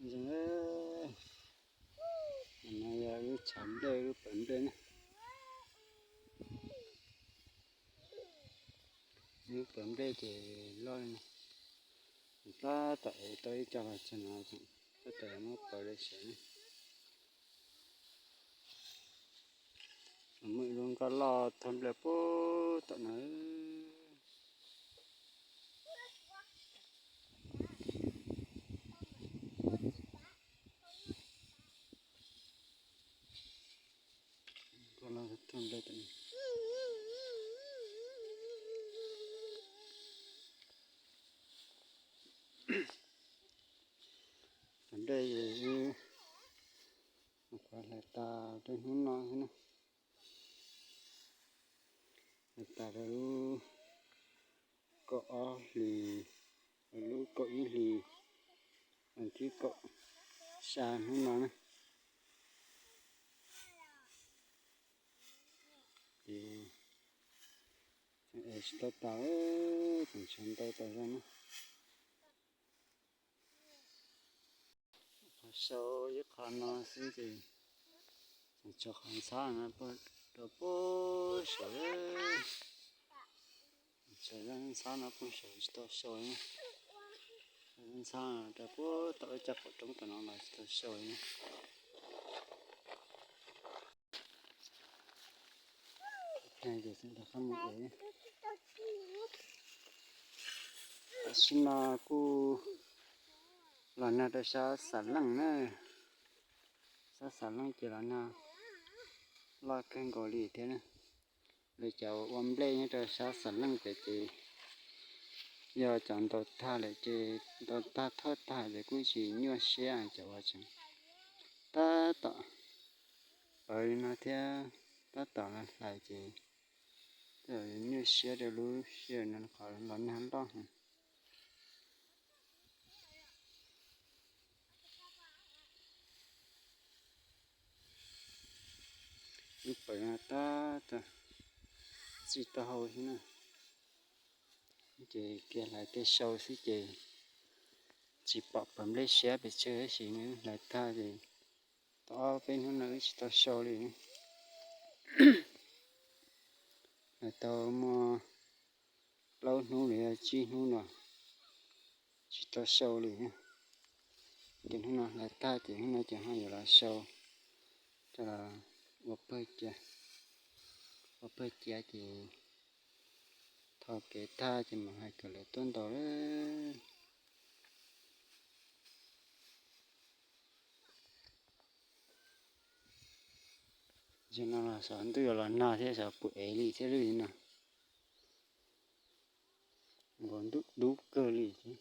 Ntawm no yog lub tshav nplej, lub pawg nplej na. Lub pawg nplej ces loj li no, tab tom ev tau ib co los tseg no, tab tom muab pawg li sawv ne. Muaj ib lub nkoj loj thauj nplej puag tom no. Cov nplej, qhov hlais tas rau hnub no xwb na. Hlais tas rau lub kaum ob hlis, lub kaum ib hlis, vas thib kaum xya hnub no na. Ces tsis tau tas, tseem tshuav ntau tas zog na. Qhov sau ib qho no xwb ces tseem tshuav qhov ntxhab no rau puag saud. Tshuav ntxhab no puag saud tsis tau sau. Ntxhab rau puag tom ib co qaum roob tom no los tsis tau sau li. Tam sim no kuj los nag rau sab Xam Leej na. Sab Xam Leej ces los nag loj kawg nkaus li thiab na. Lawv cov ua nplej nyob rau sab Xam Leej pem ces yog cov ntaus tag lawm ces ntaus tag thawj tag ces kuj tsis nyuaj siab, cov uas tseem tab tom pawv li no thiab tab tom hlais ces nyuaj siab rau lub sij hawm no qhov los nag loj heev. Lub pawg no tab tom txij taub hau xwb na. Ces kiag hlais tej sau xwb ces tsis pom pawg nplej siab pes tsawg tab sis nws hlais tag ces tau ob peb hnub no wb tsis tau sau li. Hlais tau muaj plaub hnub los yog tsib hnub no tsis tau sau li. Ces hnub no hlais tag ces hnub no ces ho yuav los sau, coj los ua pawg cia, ua pawg cia ces tho kev tag ces mam hais kom lawv tuaj ntaus lawm. Zaum no los xyov ntuj yuav los nag thiab xyov puas ev li thiab li no. Nkaus ntuj dub kawg li thiab.